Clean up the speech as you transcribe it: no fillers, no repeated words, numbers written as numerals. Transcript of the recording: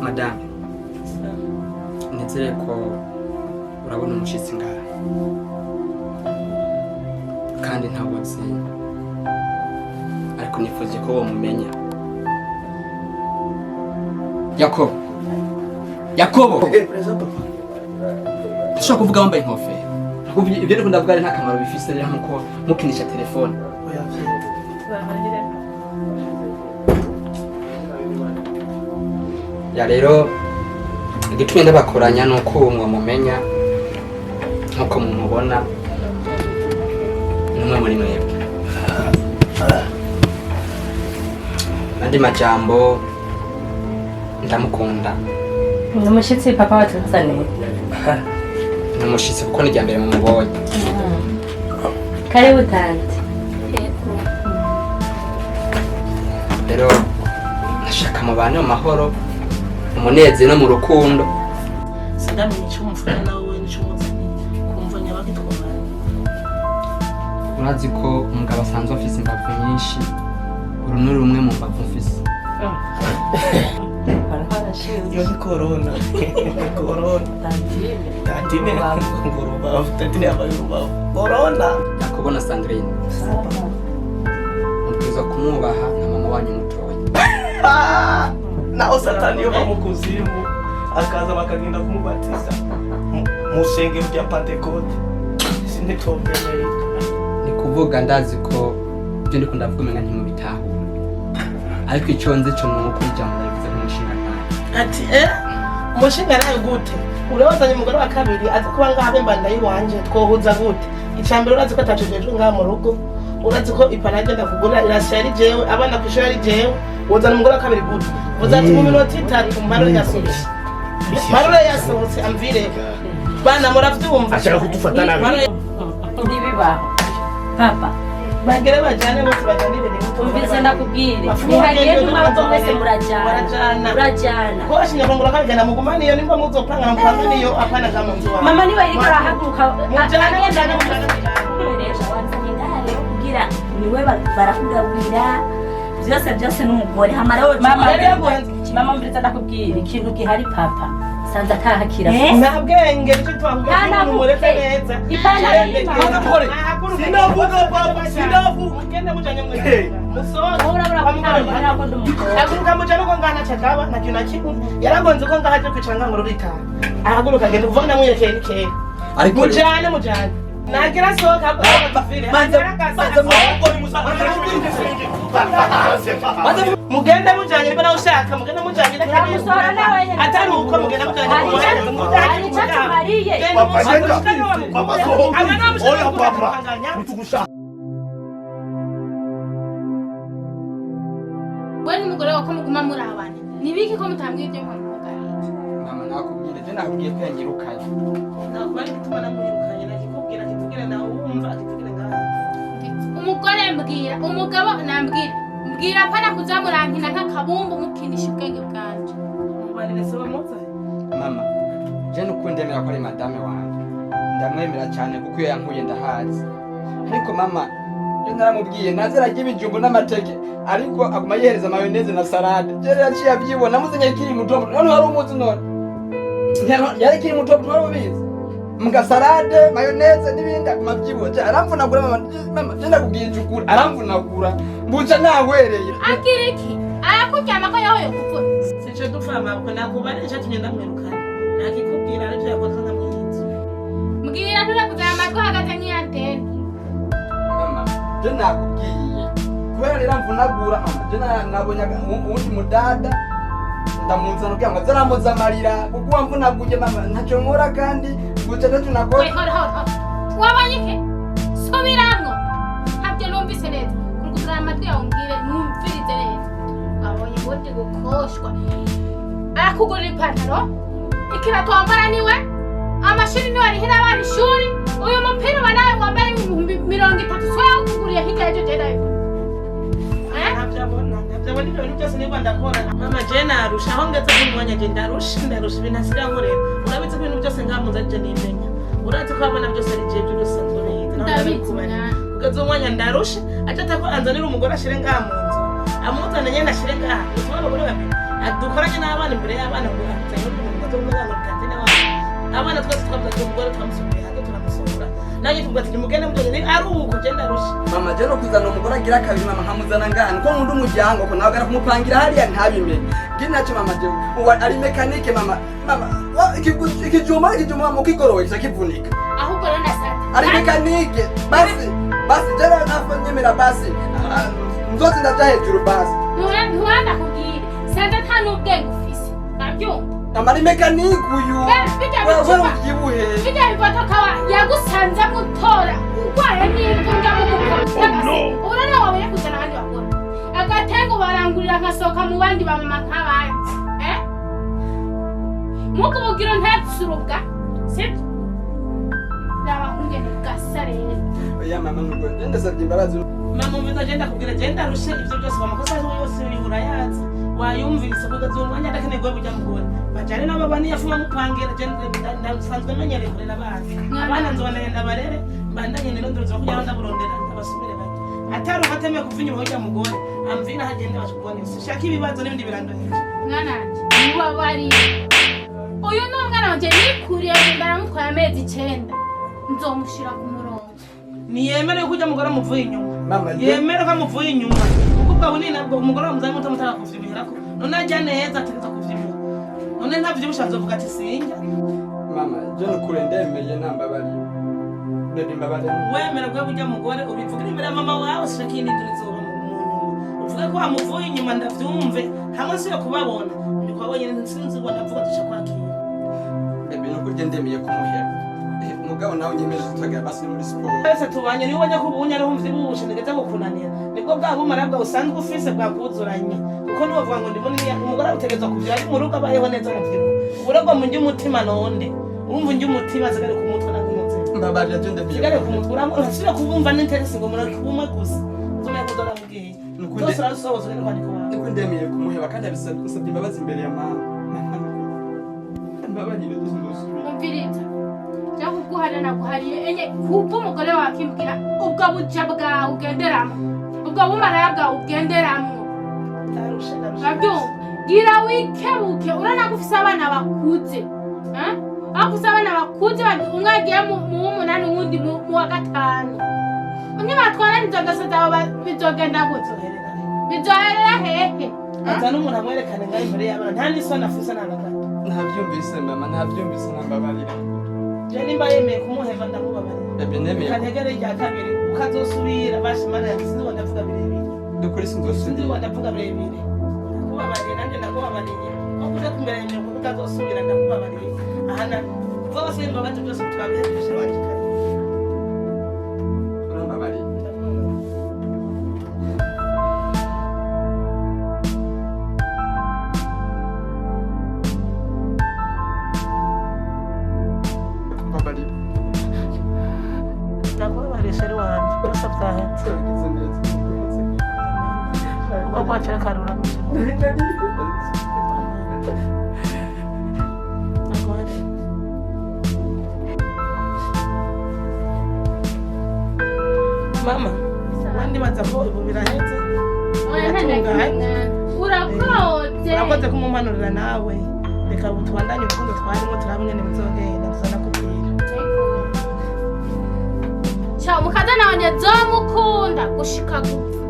Madame, nizere ko urabona umushitsi ngaha kandi ntabuzi, ariko nifuje ko womumenya. Yakobo, Yakobo! Présent, papa. Ushobora kuvuga wambaye inkofero? Kuvuga ibyo ndiko ndavuga ari nta kamaro bifise rero, nkuko mukinisha telefone. Oya. Ya, rero igitumye ndabakoranya ni uko uwo mwamumenya nkuko mumubona, ni umwe muri mwebwe. Andi majambo, ndamukunda. Ni umushyitsi papa watuzaniye. Ni umushitsi kuko ni irya mbere mumubonye. Karibu, tante. Rero ndashaka mubane mu mahoro, umunezero no mu rukundo. Sindamenya icyo umufana nawe n'icyo umuzaniye kumva nyabagitwara. Urazi ko umugabo asanzwe afise imbavu nyinshi, uru ni rumwe mu mbavu mfise. Iyo ni corona, corona. Tantine. Tantine ngo urubavu, tantine yambaye urubavu, corona. Yakubona Sandrine, mubwirizwa kumwubaha nka mama wanyu mutoya. Ah! Naho Satani yo mu kuzimu akaza bakagenda kumubatiza mu rusengero rya Pentecote, sinitobyemeye. Ni kuvuga, ndazi ko ibyo ndiko ndavuga umenga ntimubitahura, ariko icyo nzi cyo ni uko ijambo ndabivuze nk'umushinga ntayo. Ati umushinga nawe gute urabazanye umugore wa kabiri azi kuba ngaha bemba iwanje, twohuza gute? Icambere, urazi ko ataco jejwe ngaha mu rugo, urazi ko ipantaro agenda kugura irasya ari jewe, abana kw'ishuri ari jewe. Wozana umugore wa kabiri gute? Uza ati mu minota 3 Marore yasohotse, Marore yasohotse, amvire bana, muravyumva? Ashaka kudufata nabi. Marore. Ntibibaho, papa. Bagere bajane bose, bajane ibintu. Umvise, ndakubwire, ntihagenda umwe wese, murajyana. Barajana. Murajyana. Ko ashinga kongura kabigana, mugumane iyo nimba muzopanga, mupanga niyo apana za mu nzu wawe. Mama niwe ariko arahaguruka. Mujane, agenda. Mujane, mujane, mujane. Wanzanye ngaha rero kugira niwe barakugaburira byose byose n'umugore hamara wowe. Mama. Yari yaguhenze. Mama, umvise, ndakubwire ikintu gihari, papa sanze atahakira. Eh? Nta bwenge, nicyo twakubwira. Nta na Mumureke buke. neza. Ipantaro y'imana. Sinavuga, papa, sinavuga. Mugende mujanye mwese, musohoke. Urabura ko nta ko ndi umukobwa. Haguruka mujane, uko ngaha ntaco agaba, nta kintu na kimwe yaragonze, ko ngaha aje kwicara ngaha ngo ruritaha. Ahaguruka agende, kuvuga namwirekeye ni kera. Ariko Mujane, mujane, nagira sohoka. Manze. Mugende mujanye niba nawe ushaka, mugende mujanye. Uramusohora nawe nyene. Atari uko, mugende mujanye. Hari icyo tumariye. Papa, genda. Papa, sohoka. Oya, papa. Mtukusha. We n'umugore wawe ko muguma murabana, nibiki ko mutambwira ibyo mpamuhagarira? Mama, nakubwira ibyo nakubwiye ko yanyirukanye. Nakubari gituma namwirukanye, nakikubwira akikubwira, nawe wumva akikubwira ngaha. Umugore mbwira, umugabo nambwira, mbwira, apana kuza murankina nk'akabumbu, mukinisha ubwenge bwanje. Mubarire se bamuzanye. Mama, je nuko ndemera ko ari madame wanjye, ndamwemera cyane kuko iyo yankuye ndahazi. Ariko mama, je naramubwiye naze ararya ibijumbu n'amateke, ariko aguma yihereza mayonnaise na salade. Je rero yaciye abyibona, muzanye akiri muto, none wari umuzi? None yari akiri muto, wari ubizi? Mga salade, mayonnaise n'ibindi, aguma abyibona. Je aramvunagura mama. Mama, je ndakubwiye ukuri, aramvunagura mbuca nahwereye. Agira iki? Arakuryama ko yahoye kuvuna? Sico dupfa mabwo, nakubari icatumye ndamwirukana, nakikubwira arivyo yakoze nkamwiza. Mbwira, nture kuzana amatwi ahagaze nk'iyantene. Mama, je nakubwiye kubera rero amvunagura. Mama, je nabonye uwundi mudada ndamuzana kugira ngo aze arampoza amarira, kuko wamvunaguye mama ntacyo nkora kandi guca ntacyo nakora. We, hora hora hora, wabonye iki? Subiramwo, ntabyo numvise neza. Kuri amatwi yawe, umbwire numvirize neza. Wabonye ubundi gukoshwa? Arakugurira ipantaro, ikirato wambara niwe, amashuri niwe arihira abana ishuri, uyu mupira uba nawe wambaye 30,000 siwe yawukuguriye? Hirya y'ejo je ndabibona. Eh? Ntabyo abona, ntabyo abona ibyo bintu byose nibwo ndakora mama. Je narusha aho ngeze nk'umwanya, je ndarusha, ndarusha ibintu asigaye ankorera. Urabizi ko ibintu byose ngaha munzu ari je nimenya, urazi ko abona byose ari je, ibyo byose nsanzwe bizi naho. Ndabizi. Ndabikubarira. Mwana. Kugeza umwanya ndarusha, aca atako anzanira umugore ashire ngaha mu nzu, amuzane nyene ashire ngaha, utuma abagore babiri. Adukoranye n'abana imbere y'abana ngo azanye umuntu ngo azomenya ngo kantine wabo. Abana twese twavuze ati umugore twamusubiye hanze turamusohora. Nanjye tuvuga ati nimugende mujye ari uko genda arusha. Mama je no kuzana umugore agira kabiri mama nkamuzana ngana ko nkunda umuryango ko nawe gara kumupangira hariya ntabimenye. Ngi nacyo mama je uwa ari mécanique mama mama ikijuma ikijuma mama ukigoroye kica kivunika. Ahubwo rero nasante Ari mécanique basi basi je rero nafa nyemera basi nzozi ndaja hejuru basi. Ntura ndakubwire sanze nta n'ubwenge ufise, urabyumva? Mama ari mécanique uyu. Bijya Wewe bicupa ubyibuhe. Bijya bibodoka yagusanze mutora urwaye n'imbunda mu gukora. Ubu rero wabonye kuzana abandi bagore agatengo barangurira nkasohoka mu bandi bamama nk'abandi, eh? Muko ubugiro ntatsurubwa sibyo raba nkungene gasa rero. Oya mama nubwo je ndasabye imbabazi. Mama umviza je ndakubwira je ndarushe ivyo byose amakosa yose urayazi wayumvise kugeza uwo mwanya ndakeneye guheba ujya mugore bajane nabo bani yafuma mupangira je ndasanzwe menyereye kurera abana abana nzobandanya ndabarere mbandanye nirondera kugira ngo ndaburondera ndabasubire bake atari uhatemeye kuva inyuma y'ujya mugore amvira hagenda bashikubonera sishaka ibibazo n'ibindi birandoheje. Mwana wanje niwabariye uyu ni umwana wanje nikuriye ndaramutwaye amezi 9 nzomushira ku murongo. Niyemere ko ujya mugore amuvuye inyuma. Mama je yemere ko amuvuye inyuma kuko ubwo bunini nabwo umugore wamuzanye muto mutaka kuvyibuhirako none ajya neza ategeza kuvyibuha none ntavyibushe azovuga ati sinjya. Mama je nukuri ndemeye nambabariye. Baby mbabarira. Wemere ko ujya mugore ubivugire imbere ya mama wawe sishaka iyindi nduru izoba mu nyuma uvuge ko wamuvuye inyuma ndavyumve hamwe nsuye kubabona ndi kwa wenyine sinzi ngo ndavuga duca kwakira. Baby nukuri je ndemeye kumuhera. Mugabo nawe unyemeje tutagera basi muri siporo. Twese tubanye niwe ubonye ko ubunya ariho umvyibushe ntigeze kukunanira nibwo bwa bumara bwawe usanzwe ufise bwakuzuranye kuko niwovuga ngo ndi munini umugore agutegerezwa kuvyara ari mu rugo abayeho neza aravyibuha ubu ngo munjye umutima nonde urumva unjye umutima zigare ku mutwe nakunze. Mbabarira je ndemeye. Zigare ku mutwe urasubira kubumva n'interesi ngo mureke ubumwe gusa uzomenya kuza urambwiye byose urabisohoza ugende kwandika iwawe. Nukuri ndemeye kumuheba kandi abisabye imbabazi imbere ya mama. Mama mbabarira tuzosubira. Umviriza jya kuguharira naguhariye enye kubwo umugore wawe akimbwira ubwo buja bwawe ugenderamo ubwo bumaraya bwawe ugenderamwo. Ndarushe ndarushe. Urabyumva gira wikebuke urabona ko ufise abana bakuze, eh? Aho ufise abana bakuze umwe agiye mu w'umunani uwundi mu wa gatanu nibatwarana izo ngeso zawe bizogenda gute bizoherera hehe? Azana umuntu amwerekane ngaho imbere y'abana nta n'isoni afise nta na gato. Ntavyumvise mama ntavyumvise nambabarira. Je nimba yemeye kumuheva ndamubabarira. Baby ndemeye. Kantegere rya kabiri ukazosubira bashimana yanjye sinzi ngo ndavuga birebire. Nukuri Sinzi ngo sinzosubira. ndavuga birebire ndakubabariye nanjye ndakubabariye aho kuja kumbere yemewe kuko utazosubira ndakubabariye ahana kuva bose imbabazi byose twabihejeje wanje kare. Urambabariye. Mbabarira. Ndakubabariye chéri wanje byose byahetse. Uragize neza. Ubwo kwacira karura. Mama ndibaza ko ubu birahetse. Oya, nta na kimwe mwana. Urakoze. Urakoze kumumpanurira nawe reka tubandanye urukundo twarimo turabe ingene bizogenda tuzanakubwira. Ciao mukazana wanje nzomukunda gushika gupfa.